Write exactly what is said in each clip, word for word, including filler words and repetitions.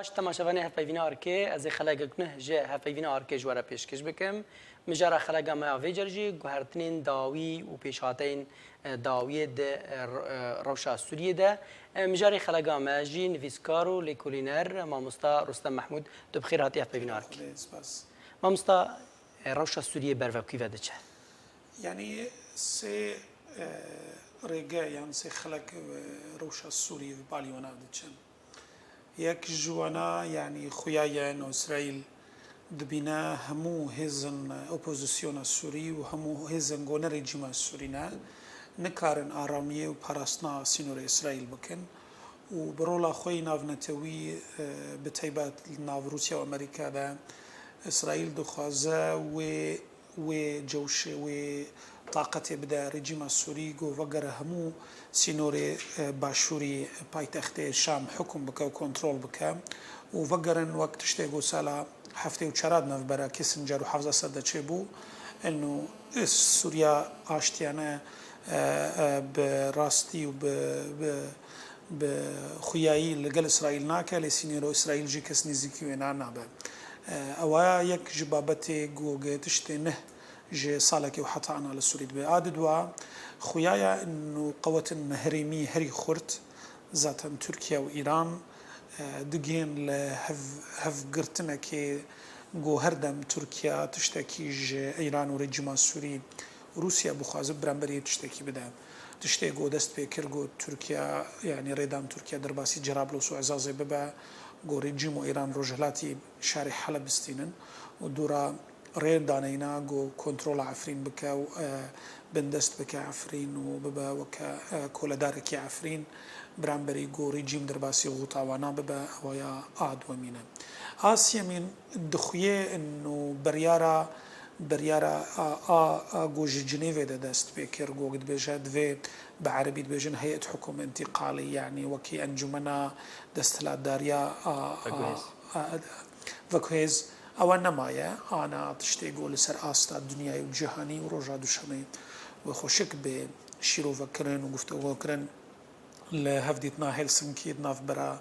Baş temaşevanê hevpeyvîna Arkê, ez ê xelegek nuh ji hevpeyvîna Arkê ji we re pêşkêş bikim. Mijara xelega me ya vê car jî guhertinên dawî û pêşhateyên, e, dawiyê di, e, r-, e, rewşa Sûriyê de. E, mijarê xelega me jî nivîskar û lêkolîner mamosta Rustem Mehmûd, tu bi xêr hatî hevpeyvîna Arkê. Xwedê spas. Mamosta, e, rewşa Sûriyê ber ve kû ve diçe? Yanî sê, e, rêge yan sê xelek, e, rewşa Sûriyê bi balî wana diçin. Yek ji wana, yanî xuya ye ino Îsraîl dibîne hemû hêzên opozisyona Sûrî û hemû hêzên ku ne rejîma Sûrî ne, nikarin aramiyê û parastina sînorê Îsraîl bikin û bi rola xwe yî navnetewî, e, bi taybet li nav Rûsya û Amerîka de Îsraîl dixwaze wê wê cewşê, wê taqetê bide rejîma Sûrî ku vegere hemû sînorê, e, başûrî paytextê Şam hukum bike û kontrol bike û vegerin wek tiştê ku sala heftê û çar de navbera Kissinger û Hafez Esed de çêbû, eno, e, Sûriya aştiyane, e, e, bi rastî û bi, bi bi xuyayî li gel Îsraîl nake, lê sînêro Îsraîl jî kes nêzîkî wê na-, nabe. E, ewa yek ji babetê ku gi tiştê neh ji salekê û heta ana li Sûrî dibe. A didwa, xuya ye ino qewetên herêmî herî xurt, zaten Tirkiye û Îran, e, digihên li hev-, hevgirtinekê ku her dem Tirkiye tiştekî ji Îran û rejîma Sûrî Rûsya bixwaze beramberî tiştekî bide. Tiştê ku dest pê kir, ku Tirkiye, yanî rêdan Tirkiye derbasî Cerablos û Ezazê bibe, ku rejîm û Îran rojhilatî şarê Heleb bistînin û dûra rê daneyna ku kontrola Efrîn bike û, e, bindest bike Efrîn û bibe weke, e, koledarekî Efrîn, beramberî ku rejîm derbasî Xûta wana bibe, ewa ya a duwemîn e. A siyemîn dixuye ino beryara Beryara a, a, a ku ji Cinêvê de dest pê kir, ku dibêje divê bi erebî dibêjin heyet hukum întiqalî, yanî wekî encûmena desthilatdariya a, a, Veguhêz. a, a, veguhêz, ewe nemaye, ana tiştê ku li ser asta dinyayê û cîhanî û roja Duşemê wê xweşik bê şîrovekirin û guftego kirin li hevdîtina Helsinkî di navbera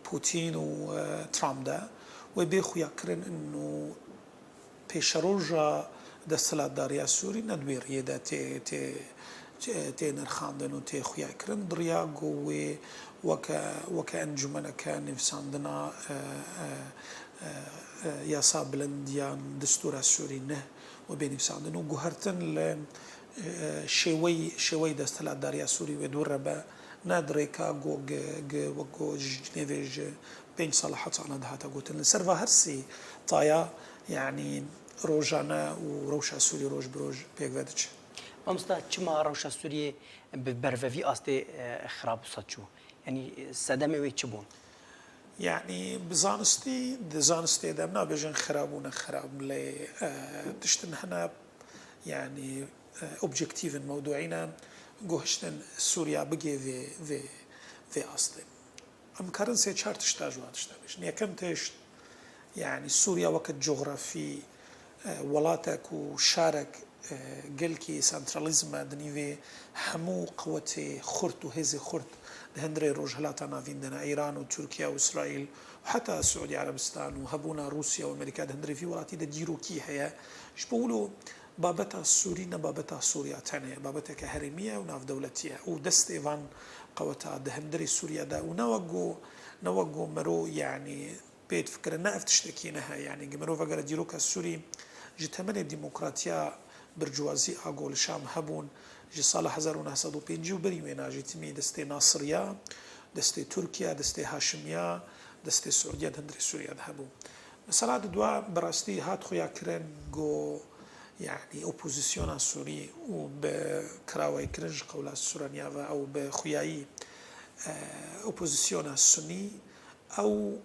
Putin û, e, Trump de wê bê xuyakirin ino pêşeroja desthilatdariya Sûrî ne di wê riyê de tê, tê, tê nirxandin û tê xuyakirin. Di riya ku wê weke, weke encûmeneke nivîsandina, e, e, e, e, yasa bilind yan destûra Sûrî ne wê bê nivîsandin û guhertin li, e, şêweyî, şêweyî desthilatdariya Sûrî wê dûr re be, ne di rêka ku gi, gi, wek ku ji Cinêvê ji pênc sala heta ana dihate gotin. Li ser va her sê taya, yanî rojane û rewşa Sûrî roj bi roj pêk ve diçe. Mamosta, çima rewşa Sûriyê bi bervevî astê, e, xirab wisa çû? Yanî, e, sedemê wê çi bûn? Yanî bi zanistî, di zanistê de em nabêjin xirab û ne xirab, lê, e, tiştin hene, yanî, e, objektîvin, mewduî ne, guhiştin Sûriya bigê vê, vê, vê astê. Em karin sê çar tişta ji wan tişta bêjin. Yekem tişt, yanî Sûriya weke cografî, e, welatek û şarek, e, gelkî santralîzm e, di nîvê hemû qewetê xurt û hêzê xurt di hundirê Rojhilata Navîn de ne, Îran û Tirkiye û Îsraîl û heta Siûdî Erebistan û hebûna Rûsya û Amerîka di hundirê vî welatî de dîrokî heye. Ji bo wilo Babeta Sûrî ne babeta Sûriya tenê ye, babeteke herêmî ye û navdewletî ye û destê van qeweta di hundirê Sûriye de û ne wek ku, ne wek ku mero, yanî pê difikirin, ne ev tiştekî ne heye. Yanî gi mirov vegere dîroka Sûrî ji temenê demokratiya bircûwazî a ku li Şam hebûn, ji sala hezar û neh sed û pêncî û berî wêna jî timî destê Nasiriya, destê Tirkiya, destê Haşimiya, destê Siûdiya di hundirê Sûriye de hebû. Mesela di dua bi rastî hat xuya kirin ku, yanî opozisyona Sûrî û bi kirawayî kirin ji qewla Sûraniya ve ew bi xuyayî, e, opozisyona Sunî ew,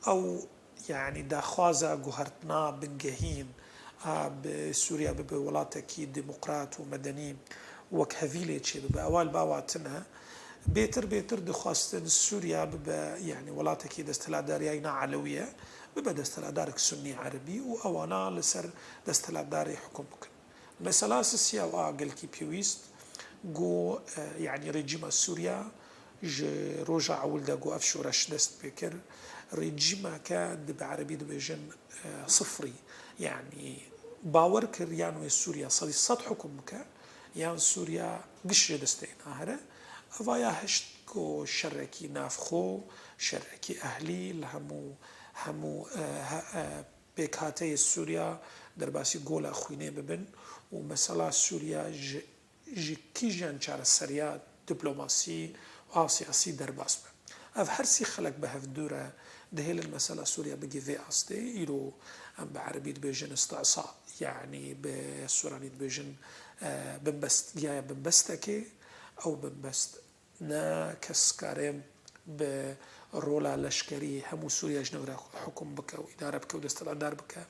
ew, yanî daxwaza guhertina bingehîn a bi Sûriya bibe welatekî demokrat û medenî wek hevîlê çêbibe. Ewa li bava tune. Bêtir bêtir dixwestin Sûriya bibe, yanî welatekî desthilatdariya yîna Elewî ye, bibe desthilatdarek Sunnî Erebî û ewana li ser desthilatdarê hukum bikin. Mesela sisiya a gelkî pêwîst, ku, e, yanî rejîma Sûriya ji roja ewil de ku ev şoreş dest pê kir, rejîmeke di bi erebî dibêjin, e, sifrî. Yanî bawer kir yan wê Sûriya sedî sed hukm bike, yan Sûriya giş ji destê nahêre. Eva ya hişt ku şerekî navxwe, şerekî ehlî li hemû, hemû, e, he-, e, pêkhateyê Sûriya derbasî gola xwînê bibin û mesela Sûriya ji ji kîjan çareseriya diplomasî û a siyasî derbas be. Ev her sî xelek bi hev dû re dihêlin mesela Sûriya bigî vê astê. Îro em bi erebî dibêjin îstîsal, yanî bi sûranî dibêjin, e, binbest, gihaye binbestekê. Ew binbest ne kes kare bi rola leşkerî hemû Sûriya ji nû re hukm bike û îdare bike û desthilatdar bike,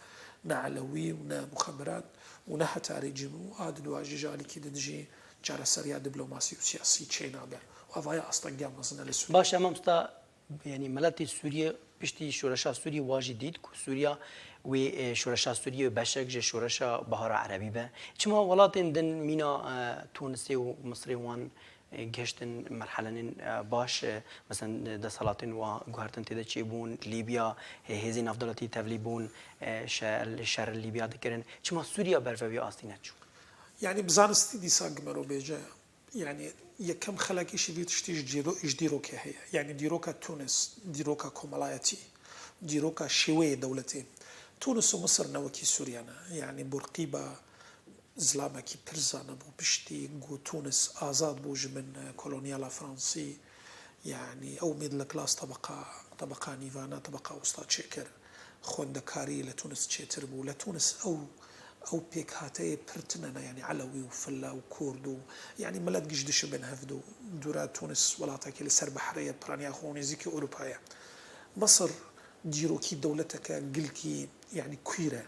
ne elewî û ne muxeberat û ne heta rejîm û a di dua jî ji alîkî di dijî çareseriya diplomasî û siyasî çênabe. Û ev ya astengiya mezin e li Sûriye. Baş e, mamosta, yanî miletê Sûriye piştî şoreşa Sûriye wa jî dît ku Sûriya wê, e, şoreşa Sûriye beşek ji şoreşa Bihara Erebî be. Çima welatên din mîna, e, Tunisê û Misirê wan e, gihiştin merhelenên, e, baş, e, mesela, e, desthilatên wa guhertin tê de çêbûn, Lîbya, e, hêzên navdewletî tevlî bûn, e, şer, şer li Lîbya dikirin. Çima Sûriya berve wî astî neçû? Yanî bi zanistî dîsa gimero bêje, yanî yekem xelekî jî vî tiştî ji cîro-, ji dîrokê heye. Yanî dîroka Tunis, dîroka komelayetî, dîroka şêweyê dewletê. Tunis û Misir ne wekî Sûriye ne. Yanî Burqîba, zilamekî pir zana bû. Piştî ku Tunis azad bû ji bin, e, kolonyala Fransî, yanî ew middle class, tebeqa, tebeqa nîvana, tebeqa wista çêkir. Xwendekarî li Tunis çêtir bû. Li Tunis ew, ew pêkhateyê pir tune ne, yanî Elewî û Fille û Kurd û, yanî milet giş dişibin hevdu. Dûra Tunis welatekî li ser behrê ye, piraniya xwe û nêzîkî Ewropa ye. Misir dîrokî dewleteke gilkî, yanî queer e.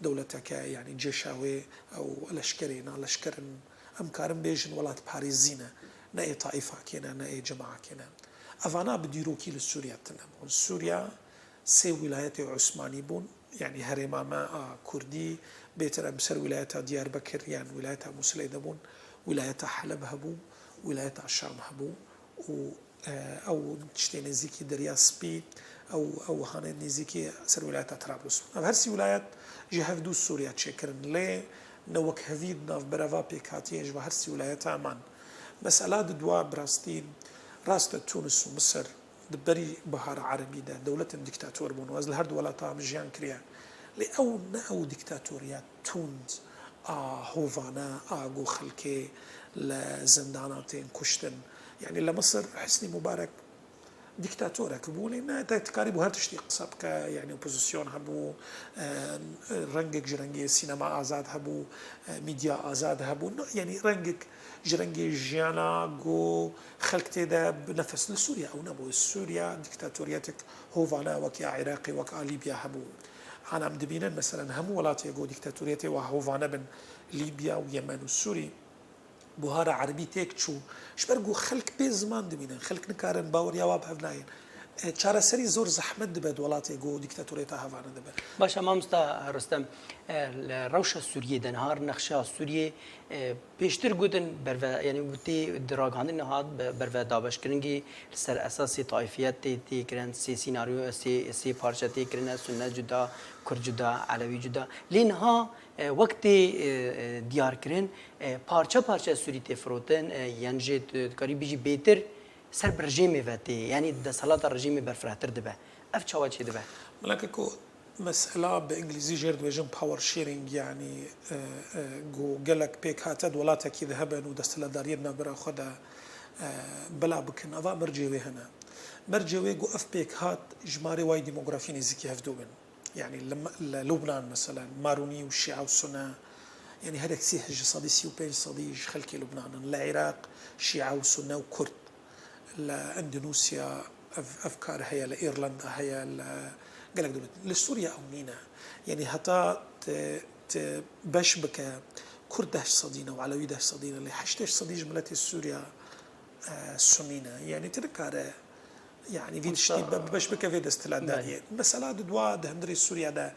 Dewleteke, yanî cêşa wê ew leşkerê, na leşker in, em karin bêjin welat parêzî ne, ne ê taîfakê ne, ne ê cemaakê ne. Evana bi dîrokî li Sûriye tune bûn. Sûriya sê wîlayetê Osmanî bûn, yanî herêma me a Kurdî, bêtir em ser wîlayeta Diyarbekir yan wîlayeta Mûsilê de bûn, wîlayeta Heleb hebû, wîlayeta Şam hebû û e, ew tiştê nêzîkî Derya Spî, ew, ew hanê nêzîkî ser wîlayeta Trablus. Ev her sî wîlayet ji hevdû Sûriya çêkirin, lê ne wek hevî di navbera va pêkhatiyê ji va her sî wîlayeta man. Mesela di dua bi rastî, rast e Tunis û Misir di berî Bihara Erebî de dewletên dîktator bûn û ez li her du welata em jiyan kiriye. Lê ew ne ew dîktatoriya tund a hovane, a ku xelkê li zindana tên kuştin. Yanî li Misir Husnî Mubarek dîktatorek bû, lê ne te dikarîbû her tiştî qise bike, yanî opozîsyon hebû, e, rengek ji rengê sînema azad hebû, e, medya azad hebû. No, yanî rengek ji rengê jiyana ku xelk tê de bi nefes. Li Sûriye ew nebû. Sûriye dîktatoriyetek hovane wek a Iraqê, wek a Lîbya hebû. Ana em dibînin, meselen, hemû welatê ku dîktatoriyetê wa hovane bin, Lîbya û Yemen û Sûrî, Buhara Erbî têk çû. Ji ber ku xelk bê ziman dibînin, xelk nikarin baweriya wa bi hev nayên. E, çareserî zor zehmet dibe di welatê ku dîktatoriyeta hevane dibe. Baş e, mamosta Rustem, e, li rewşa Sûriyê de niha nexşa Sûriyê, e, pêştir gotin berve, yanî tê di ragihandinê hat be-, berve dabeşkiringî li ser esasê taîfiyet tê, tê kirin, sê sînaryo, sê, sê parçe tê kirine, Sunne cuda, Kurd cuda, Elewî cuda. Lê niha, e, wek tê, e, e, diyar kirin, e, parçe parçe Sûrî tê firotin, e, yan jî tu dikarî bijî bêtir ser bi rejîmê ve tê, yanî desthilata rejîmê berfirehtir dibe. Ev çawa çêdibe? Min eke ku Mesela bi îngilîzî jê re dibêjin power sharing, yanî, e, e, ku gelek pêkhate di welatekî de hebe û desthilatdariyê di navbera xwe de, e, bela bikin. Eva mercê wê hene. Mercê wê ku ev pêkhat jimarê wayî demografî nêzîkî hevdû bin. Yanî li, li Lubnan meselen, Marûnî û Şîa û Sunne, yanî her yek sî ji sedî sî û pênc sedî ji xelkê Lubnan in. Li Iraq Şîa û Sunne û Kurd. Li Endonûsya ev, ev kar heye, li Îrlanda heye, li gelek dewlet. Li Sûriye ew nîne. Yanî heta te, te beş bike, Kurd deh sedî ne û Elewî deh sedî ne, lê heştê sedî ji miletê Sûriya, e, Sunî ne. Yanî tu nikare, yanî vî tiştî be, beş bike vê desthilatdariyê. Belê. Mesela di dua di hundirê Sûriye de,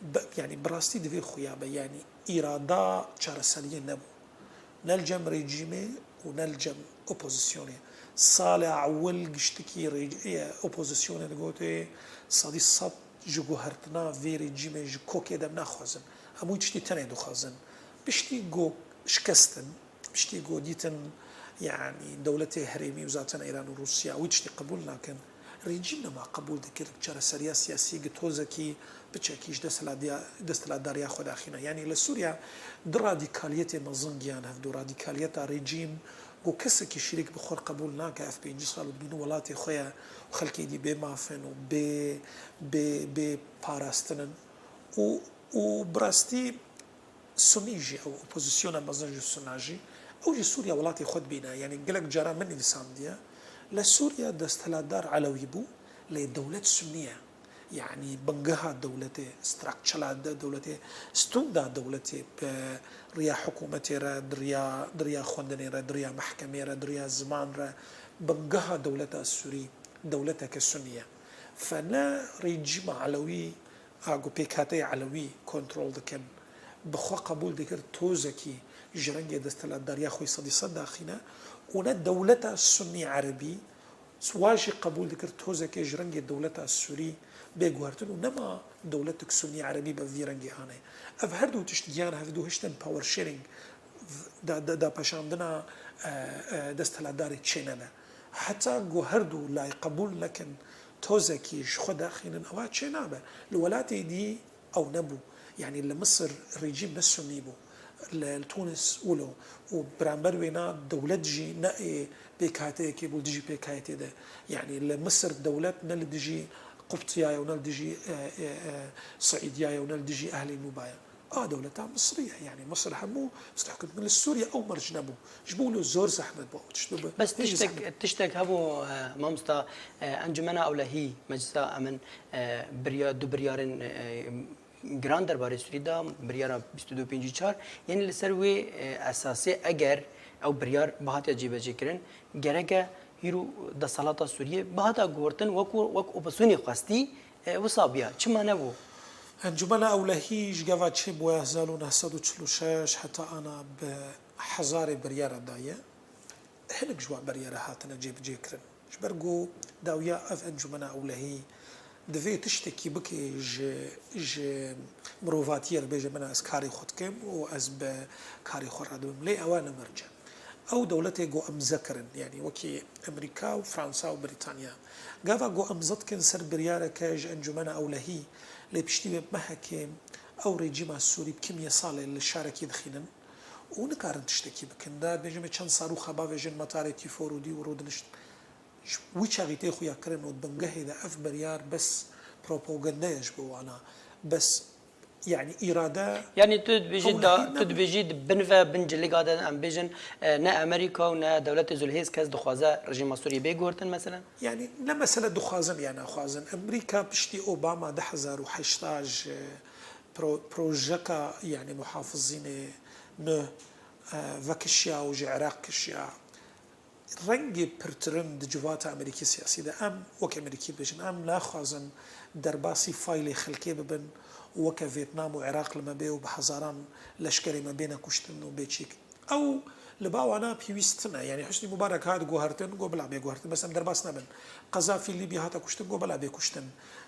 be, yanî bi rastî divê xuya be. Yanî îrada çareseriyê nebû. Ne li cem rejîmê û ne li cem opozîsyonê. Sala ewil giştikî rê-, e, opozisyonê digote sedî sed ji guhertina vê rejîmê ji kokê de naxwazin. Hemû tiştî tenê dixwazin. Piştî ku şikestin, piştî ku dîtin, yanî dewletê herêmî û zaten Îran û Rûsya wî tiştî qebûl nakin. Rejîm nema qebûl dikir çareseriya siyasî gi tozekî piçekî ji desthilatdiya-, desthilatdariya xwe daxîne. Yanî li Sûriya du radîkaliyetê mezin giyan hevdu. Radîkaliyeta rejîm ku kesekî şirîk bi xwe qebûl nake, ev pêncî sal û dibîne welatê xwe ye û xelkê dî bê maf in û bê, bê, bê parastin in. Û, û bi rastî Sunî jî, ew opozisyona mezin ji Suna jî, ew jî Sûriya welatê xwe dibîne. Yanî gelek caran min nivîsandiye. Li Sûriya desthilatdar Elewî bû, lê dewlet Sunî ye. Yanî bingeha dewletê, structura de dewletê, stûnda dewletê bi riya hikûmetê re, di riya, di riya xwendinê re, di riya mehkemê re, di riya ziman re, bingeha dewleta Sûrî, dewleteke Sunî ye. Fe ne rejîma Elewî, a ku pêkhateyê Elewî kontrol dikin, bi xwe qebûl dikir tozekî ji rengê desthilatdariya xwe sedî sed daxîne û ne dewleta Sunnî Erebî, wa jî qebûl dikir tozekê ji rengê dewleta Sûrî bê guhertin û nema dewletek Sunnî Erebî bi vî rengê anê. Ev her du tişt giyan hevdu hiştin power sharing, da, da, dapeşandina, e, e, desthilatdarê çênebe. Heta ku her du lay qebûl nekin tozekî ji xwe daxînin, ewa çênabe. Li welatê dî ew nebû. Yanî li Misir rejîm ne Sunnî bû. Li, li Tunis wilo. Û beramber wêna dewlet jî ne ê pêkhateyekê bû li dijî pêkhateyê de. Yanî li Misir dewlet ne li dijî Qubtiya ye û ne li dijî, e, e, e, Siîdiya ye û ne li dijî ehlê Nûba ye. A dewleta Misirî ye. Yanî Misir hemû stihkût li Sûriye ew merc nebû. Ji bo wilo zor zehmet bû ew tişt bibe. Bes Pênc tiştek, zehmet. Tiştek hebû, e, mamosta, e, Encûmena Ewlehî, Meclisa Emin, e, birya-, du biryarên, e, giran derbarê Sûrî da, biryara bîst û du pêncî çar, yanî li ser wê, e, esasê eger ew biryar bihatiya cêbecêkirin, gereke hîro desthilata Sûriyê bihata guhertin wekû, wek opozisyonê xwestî, e, wisa biya. Çima nebû? Encûmena Ewlehî ji gava çêbûye hezar û neh sed û çil û şeş heta ana bi hezarê biryara daye. Hinek ji wan biryara hatine cêbicêkirin. Ji ber ku dawiya ev Encûmena Ewlehî divê tiştekî bike ji, ji mirovatiyê re bêje, min ez karê xwe dikim û ez bi karê xwe radibim. Lê ewa ne merc e. Ew dewletê ku emze kirin, yanî wekî Amerîka û Fransa û Brîtanya. Gava ku emze dikin ser biryareke ji Encûmena Ewlehî, lê piştî wê mehekê ew rejîma Sûrî bi kimiyesalê li şarekî dixînin û nikarin tiştekî bikin. Da bêjin me çend sarûxa bavêjin metarê Tîforûdî û rûdinişt. Ji wî çaxî tê xuya kirin û di bingehê de ev biryar bes propaganda ye ji bo wana. Bes, yanî, îrade Yanî tu dibêjî ew da, nehî tu nebû. Dibêjî di bin ve bin ciliga de em bêjin, e, ne Amerîka û ne dewletê Zulhêz kes dixwaze rejîma Sûriyê bê guhertin, meselen? Yanî ne mesele dixwazin ya naxwazin. Amerîka piştî Obama du hezar û heşt ji pro-, projeka, yanî, muhafizînê nû, e, vekişiya û ji Iraq kişiya. Rengê pirtirin di civata Amerîkî siyasî de, em wek Amerîkî dibêjin, em naxwazin derbasî faylê xelkê bibin û weke Vêtnam û Iraq li me bê û bi hezaran leşkerê me bêne kuştin û bê çîk. Ew li ba wana pêwîst tune. Yanî Husnî Mubarek hat guhertin, got bila bê guhertin, bes em derbas nebin. Qezafî Lîbya hate kuştin, got bila bê kuştin.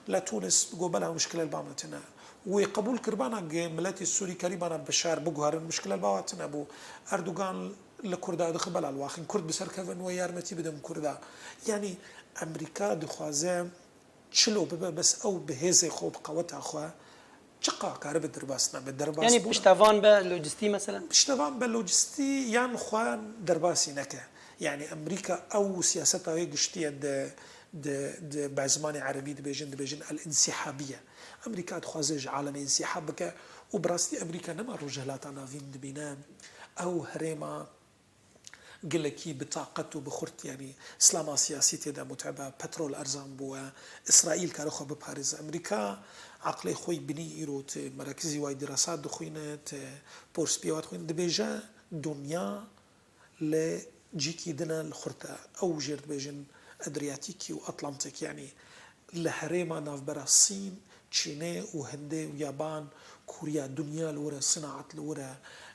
Li Tunis got bila muşkile li ba me tune. Wê qebûl kiribana gi miletê Sûrî kerîbana Beşar biguherin, muşkile li ba wa tune bû. Erdogan li Kurda dixi bela li waxin. Kurd bi ser kevin wê yarmetî bidin Kurda. Yanî Amerîka dixwaze çilo bibe, bes ew bi hêzê xwe, bi qeweta xwe çiqa karibe derbas nebe. Derbas Yanî bûna piştevan be lojistî, meselen? Piştevan be lojistî yan xwe derbasî neke. Yanî Amerîka ew siyaseta wê giştî ye di, di, di, bi zimanê erebî dibêjin, dibêjin el-însîhabî ye. Amerîka dixwaze ji alemê însîhab bike û bi rastî Amerîka nema Rojhilata Navîn dibîne ew herêma gelekî bi taqet û bi xurt, yanî îslama siyasî tê de mutebe, petrol erzan bûye, Îsraîl kare xwe biparêze. Amerîka aqlê xwe yî binî îro tê merekizî wa yî dîrasat dixwîne, tê porspiyê wa dixwîne, dibêje dinya li cîkî din e, li xurt e. Ew jêr dibêjin Adriyatîkî û Atlantik, yanî li herêma navbera Sîn, Çînê û Hindê û Yaban, Kûriya, dinya li wir e, sinaet li wir e,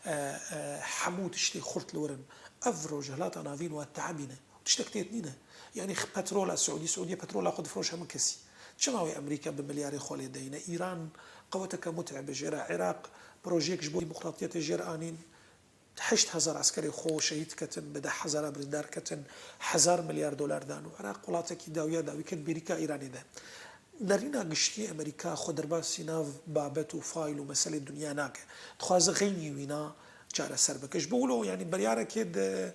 e, e, hemû tiştê xurt li wir in. Ev Rojhilata Navîn wa teabîne. Tiştek têt nîne. Yanî petrola Siûdî, Siûdiye petrola xwe difroşe hemû kesî. Çima wê Amerîka bi milyarê xwe lê deyne? Îran qeweteke mutebijêr e. Iraq projeyek ji bo demokratiyetê jêr anîn. Heşt hezar eskerê xwe şehîd ketin, bi deh hezara birîndar ketin, hezar milyar dolar dan û Iraq welatekî dawiya dawî ket bêrîka Îranê de. Nerîna giştî Amerîka xwe derbasî nav babet û fayl û meselê dinya nake. Dixwaze xeynî wîna çareser bike. Ji bo wilo, yanî, biryarekê di,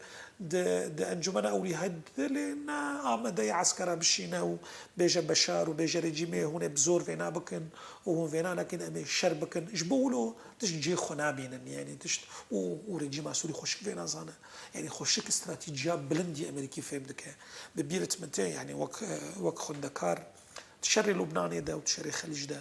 di, di Encûmena Ewlî heye dilê ne amade ye eskera bişîne û bêje Beşar û bêje rejîmê hûn ê bi zor vêna bikin û hûn vêna nekin, em ê şer bikin. Ji bo wilo tişt cihê xwe nabînin, yanî tişt û, û rejîma Sûrî xweşik vê nazane. Yanî xweşik stratejiya bilindî Amerîkî fêm dike. Bi bîr it min tê, yanî wek, wek xwendekar di şerê Lubnanê de û di şerê Xelîc de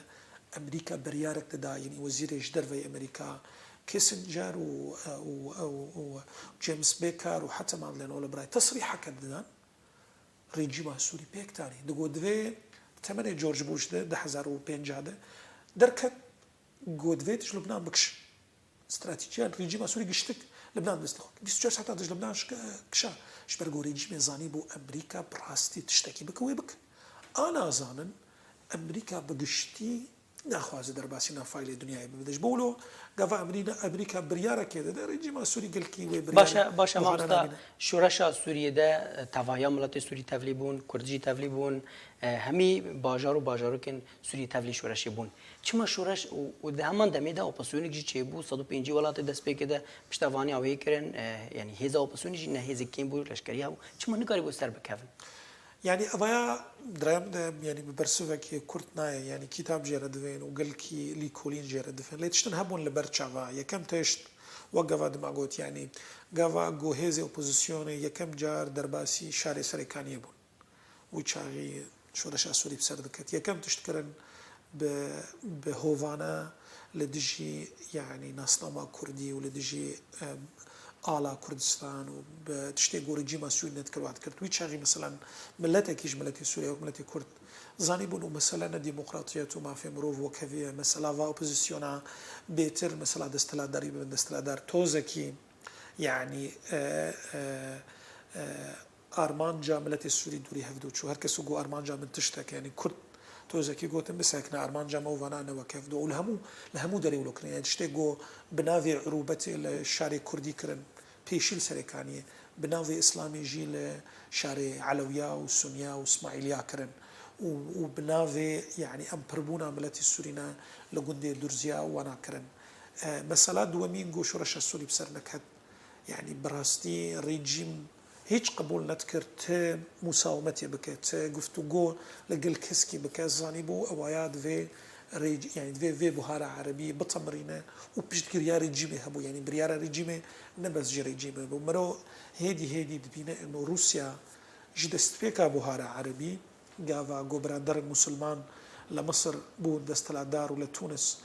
Amerîka biryarek dida, yanî wezîrê ji derveyê Amerîka Kissinger û, û, û, û James Baker û heta Madeleine Albright tesrîheke didan. Rejîma Sûrî pêk tanî. Digot divê temenê George Bush de di hezar û pêncî de derket, got divê tu ji Lubnan bikişin. Stratejiya rejîma Sûrî giştik Lubnan destê xwe. Bîst û çar saeta tu ji Lubnan şike-, kişa. Ji ber ku rejîmê zanîbû Amerîka bi rastî tiştekî bike wê bike. A nazanin Amerîka bi giştî naxwaze derbasîna faylê dinyayê bibe. Ji bo wilo gava Amerî-, Amerîka biryarekê dide, rejîma Sûrî gelkî wê biryarê Baş e, baş e, buhana mamosta, nabîne. Şoreşa Sûriyê de, e, tevahiya miletê Sûrî tevlî bûn, Kurd jî tevlî bûn, e, hemî bajar û bajarokên Sûriyê tevlî şoreşê bûn. Çima şoreş û, û di heman demê de opozîsyonek jî çêbû, sed û pêncî welatê destpêkê de piştevaniya wê kirin, e, yanî hêza opozîsyonê jî ne hêzek kêm bû, leşkeriya bû. Çima nikarîbû ser bikevin? Yanî evaya di raya min de, yanî bi bersivekê kurt nayê, yanî kîtab jê re divên û gelkî lîkolîn jê re divên. Lê tiştin hebûn li ber çava. Yekem tişt, wek gava dima got, yanî gava ku hêzê opozisyonê yekem car derbasî şarê Serêkaniyê bûn. Wî çaxî şoreşa Sûrî bi ser diket. Yekem tişt kirin bi, bi hovane li dijî, yanî nasnama Kurdî û li dijî, em, ala Kurdistan û bi tiştê ku rejîma Sûrî nedikir wan dikir. Wî çaxî, meselan, miletekî ji miletê Sûriyê wek miletê Kurd zanîbûn û mesele ne demokratiyet û mafê mirov wekheviye. Mesela va opozisyona bêtir, mesela desthilatdarî bibin desthilatdar tozekî, yanî, e, e, e, armanca miletê Sûrî dûrî hevdû çû. Her kes got armanca min tiştek, yanî Kurd tozekî gotin bisekine, armanca me û vana ne wek hevdû. Û li hemû, li hemû derê wilo kirin. Yanî tiştê got bi navê Irûbetê li şarê Kurdî kirin, pêşî li Serêkaniyê, bi navê Îslamê jî li şarê Elewiya û Suniya û Îsmaîliya kirin. Û, û bi navê, yanî, em pirbûna miletê Sûrî ne li gundê Durziya û wana kirin. E, mesela duwemîn ku şoreşa Sûrî bi ser neket, yanî bi rastî rejîm hîç qebûl nedikir ti musawemetê bike, ti guftûgo li gel keskî bike. Zanîbû ewaya divê rêc-, yanî divê vê buhara erebî bitemirîne û piştgiriya rejîmê hebû. Yanî biryara rejîmê ne bes ji rejîmê bû. Miro hêdî hêdî dibîne ino Rûsya ji destpêka buhara erebî, gava ku biraderên musulman li Misir bûn desthilatdar û li Tunis,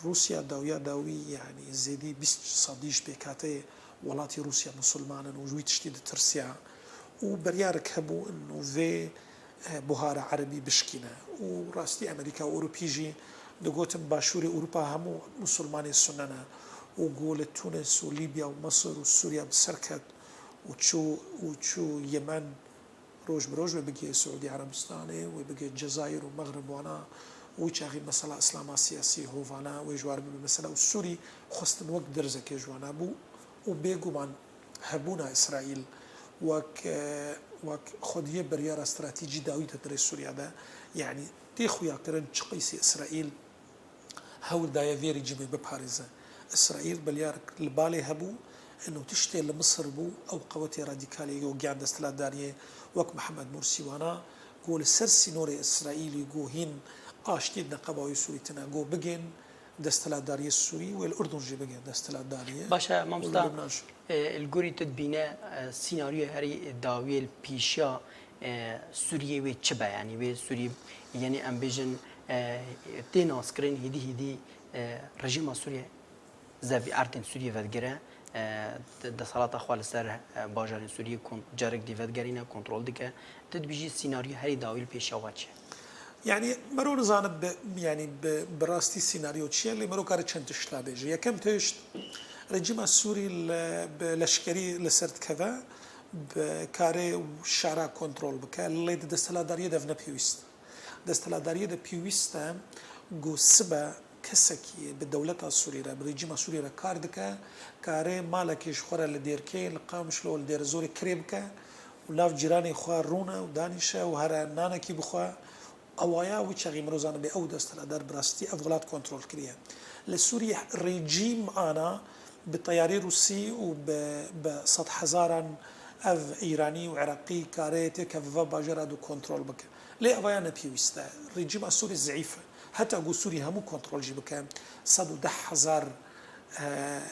Rûsya dawiya dawî, yanî zêdî bîst sedî ji pêkhateyê welatî Rûsya musulman in û ji wî tiştî ditirsiya û biryarek hebû ino vê, e, buhara erebî bişkîne. Û rastî Amerîka û Ewropî jî digotin Başûrê Ewropa hemû musulmanê sunne ne û ku li Tunis û Lîbya û Misir û Sûriya bi ser ket û çû, û çû Yemen, roj bi roj wê bigihê Siûdî Erebistanê, wê bigihê Cezayir û Mexrib wana, wî çaxî mesela Îslama siyasî hovana wê ji wan re bibe mesela û Sûrî xwestin wek derzekê ji wana bû û bêguman hebûna Îsraîl wek, e, wek xwediyê biryara stratejî dawîte di rê Sûriya de, yanî tê xuyakirin çi qîsî Îsraîl hewl daye vê rejîmê biparêze. Îsraîl biryar li balê hebû, ino tiştê li Misir bû, ew qewetê radîkalê yo giyan desthilatdariyê wek Mihemed Mursî wana, ku li ser sînorê Îsraîlî ku hîn aştî di neqeba wê Sûrî tine, ku bigên desthilatdariyê Sûrî, wê li Urdun jî bigên desthilatdariyê. Baş e, û li mamosta, Lubnan jî. E, li gorî tu dibîne, e, sînaryoya herî dawiyê li pêşiya, e, Sûriyê wê çi be? Yanî wê Sûrî, yanî em bêjin, e, tê naskirin hêdî hêdî, e, rejîma Sûriyê zevî erdên Sûriyê vedigire, e, de-, desthilata xwe li ser, e, bajarên Sûriyê kon-, carek dî vedigerîne, kontrol dike. Tu dibêjî sînaryo herî dawî li pêşiya we çi ye? Yanî mero nizane bi, yanî bi, bi rastî sînaryo çi ye, lê mero kare çend tişta bêje. Yekem tişt, rejîma Sûrî li, bi leşkerî li ser dikeve, bi karê şara kontrol bike, lê di desthilatdariyê de ev ne pêwîst. Desthilatdariyê de pêwîst e ku sibe kesekî bi dewleta Sûrî re, bi rejîma Sûrî re kar dike, karê malekê ji xwe re li Dêrkê, li Qamişlo, li Dêrezorê kirê bike û nav cîranê xwe rûne û danîşe û here nanekî bixwe. Awaya wî çaxî mirov zanibê ew desthilatdar bi rastî ev welat kontrol kiriye. Li Sûriyê rejîm ana bi teyarê Rûsî û bi, bi sedhezaran ev Îranî û Iraqî karê têkeve va bajara du kontrol bike. Lê evaya ne pêwîst e. Rejîma Sûrî zeîf e. Heta ku Sûrî hemû kontrol jî bike, sed û deh hezar, e,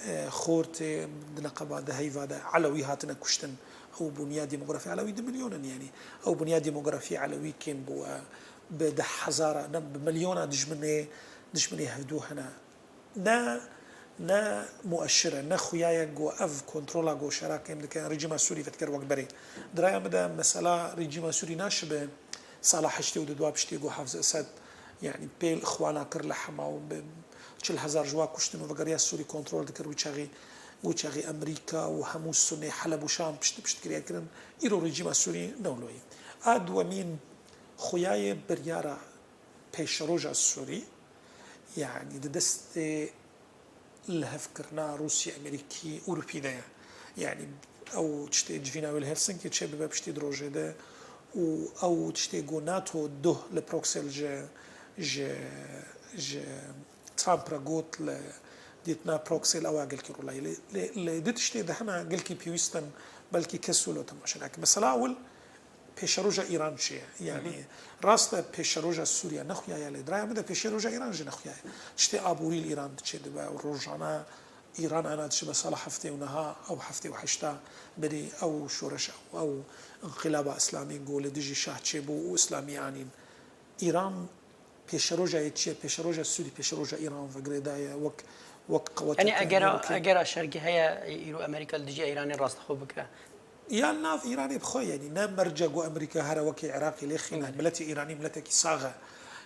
e, xortê di neqeba de heyva de Elewî hatine kuştin. Ew bûniya demografî Elewî du milyon in, yanî ew bûniya demografî Elewî kêm bû, e, bi deh hezara, ne, bi milyona dijminê, dijminê hevdû hene. Ne, ne mueşir e, ne xuya ye ku ev kontrola ku şera kêm dike, rejîma Sûrî vedikir wek berê. Di raya min de mesela rejîma Sûrî naşibe sala heştê û du dua piştî ku Hafiz Esed, yanî pêl ixwana kir li Hema û bi çil hezar ji wa kuştin û vegeriya Sûrî kontrol dikir wî çaxî, wî çaxî Amerîka û hemû Sunê Heleb û Şam pişt, piştgiriya kirin. Îro rejîma Sûrî ne wilo ye. A duwemîn xuya ye biryara pêşeroja Sûrî, yanî di destê lihevkirina Rûsya, Amerîkî, Ewropî de ye. Yanî ew tiştê civîna wê li Helsinkê çêbibe piştî di rojê de û ew tiştê ku NATO duh li Bruxelles ji, ji, ji Trump re got li dîtina Bruxelles ew a gelkî rûlayî. Lê, lê, lê du tiştê de hene gelkî pêwîst in, belkî kes wilo temaşe nake. Mesela ewil, pêşeroja Îran çi ye? Yanî rast e pêşeroja Sûriye nexuya ye, lê di raya min de pêşeroja Îran jî nexuya ye. Tiştê aborî li Îran diçe dibe û rojane Îran ana diçibe sala heftê û neha ew heftê û heşta berî ew şoreş ew, ew înqilaba îslamî ku li dijî şah çêbû û îslamî anîn. Îran pêşeroja yê çi ye? Pêşeroja Sûrî, pêşeroja Îran ve girêdaye wek, wek qeweta Yanî egera, egera şergî heye îro Amerîka li dijî Îranê rastixwe bike? Ya nav Îranê bi xwe, yanî ne merce ku Amerîka here wekî Iraqê lê xîne. Belê. Miletê Îranî miletekî sax e.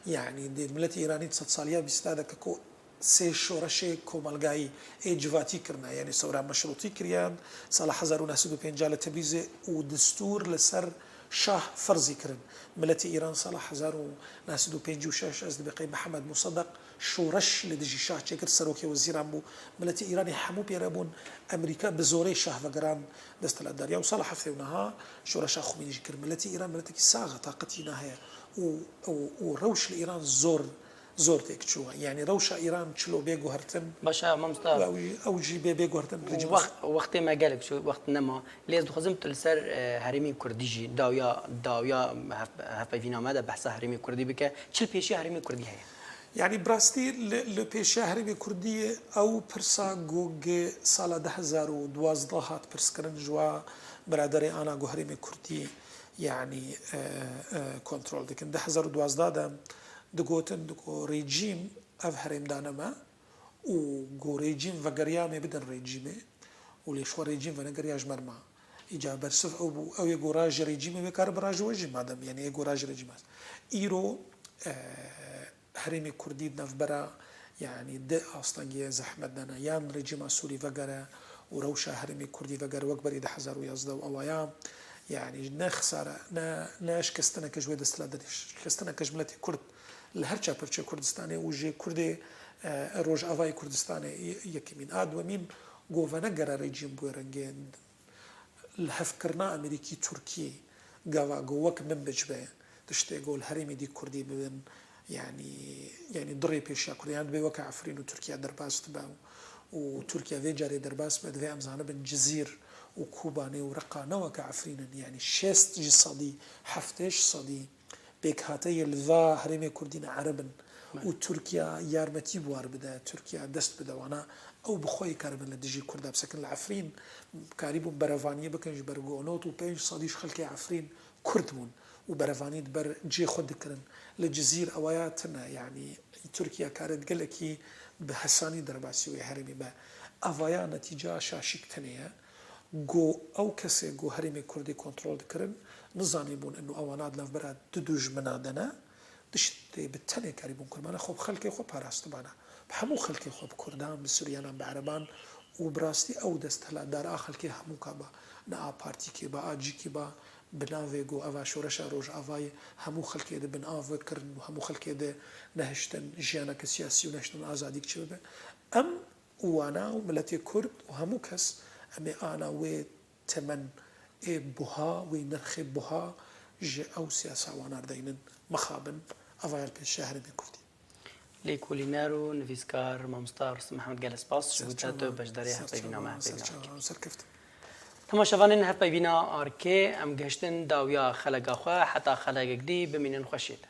Yanî dê miletê Îranî di sedsaliya bîsta de ke ku sê şoreşê komelgayî ê civatî kirine. Yanî sewra meşrûtî kiriye, sala hezar û neh sed û pêncah li Tebrîzê û destûr li ser şah ferzî kirin. Miletê Îran sala hezar û neh sed û pêncî û şeş, ez dibê qey Mihemed Musedeq şoreş li dijî şah çêkir, serokê wezîran bû. Miletê Îranê hemû pê re bûn. Amerîka bi zorê şah vegeran desthilatdariya û sala heftê û neha şoreşa Xumînî jî kir. Miletê Îran miletekî sax e, taqetî wîna heye û, û, û rewş li Îran zor, zor têk çû. Yanî rewşa Îran çilo bê guhertin Baş e, mamosta. Ew jî, ew jî bê, bê guhertin rejîma Wext, wextê me gelek çû, wext nema. Lê ez dixwazim tu li ser, e, herêmê kurdî jî, dawiya, dawiya hev-, hevpeyvîna me de behsa herêmê kurdî bike. Çi li pêşiya herêmê kurdî heye? Yanî bi rastî li, li pêşiya herêmê kurdî ew pirsa ku gi sala du hezar û duwazdeh hat pirskirin ji wa biraderê ana ku herêmê kurdî yanî, e, e, kontrol dikin. Du hezar û duwazdeh de digotin, digo rejîm ev herêm dane me û ku rejîm vegeriya em ê bidin rejîmê û lê ji xwe rejîm venegeriya ji me re ma. Îca bersiv ew bû, ew ê gora ji rejîmê wê kare bira ji we jî madem, yanî ê gora ji rejîm e. Îro, e, herêmê kurdî di navbera, yanî di astengiyê zehmet de ne. Yan rejîma Sûrî vegere û rewşa herêmê kurdî vegere wek berî du hezar û yazdeh û awaya, yanî ne xisare, ne, ne şikestineke ji wê desthilatdarî, şikestineke ji miletê kurd li her çar perçe Kurdistanê û jê kurdê, e, Rojavayê Kurdistanê yekemîn. A duwemîn, ku venegere rejîm bi wê rengê. Lihevkirina Amerîkî Tirkî gava ku wek min bicibe, tiştê ku li herêmê dî Kurdî bibin, yanî, yanî di rê pêşiya Kurdî, yan dibê weke Efrîn û Tirkiye derbas dibe û Tirkiye vê carê derbas be, divê em zanibin Cizîr û Kobanê û Reqa ne weke Efrîn in, yanî şêst ji sedî, heftê ji sedî pêkhate yê li va herêmê Kurdî ne Ereb in û Tirkiye yarmetî bi war bide, Tirkiye dest bide wana, ew bi xwe yê karibin li dijî Kurda bisekin. Li Efrîn karîbûn berevaniyê bikin ji ber ku nod û pênc sedî ji xelkê Efrîn Kurd bûn û berevanî di ber cihê xwe dikirin. Li Cizîr ewaya tune, yanî Tirkiye kare gelekî bi hesanî derbasî wê herêmê be. Evaya netîca şaşîk tenê ye. Ku ew kesê ku herêmê Kurdî kontrol dikirin, nizanîbûn ino ewana di navbera du dijmina de ne, tiştê bi tenê karîbûn Kurd bana, xwe bi xelkê xwe parastibana. Bi hemû xelkê xwe, bi Kurdan, bi Suryanan, bi Ereban Û bi rastî ew dest hilatdar a xelkê hemûka ba, ne a partîkê ba, a cîkî ba, bi navê ku eva şoreşa Rojavayê hemû xelkê di bin av kirin û hemû xelkê di nehiştin jiyaneke siyasî û nehiştin azadîk çi bibe. Em û wana û miletê Kurd û hemû kes em ê ana wê temen ê buha, wê nirxê buha ji ew siyasa wana re deynin. Mixabin, eva ya li pêşiya herêmê Kurdî. Lêkolîner û nivîskar mamosta Rustem Mihemed, gelek spas ji bo te tu beşdarî hevpeyvîna me hevpeyvîna Arkê. Temaşevanên hevpeyvîna Arkê, em gehiştin dawiya xeleka xwe, heta xelekek dî bimînin xweşiyê de.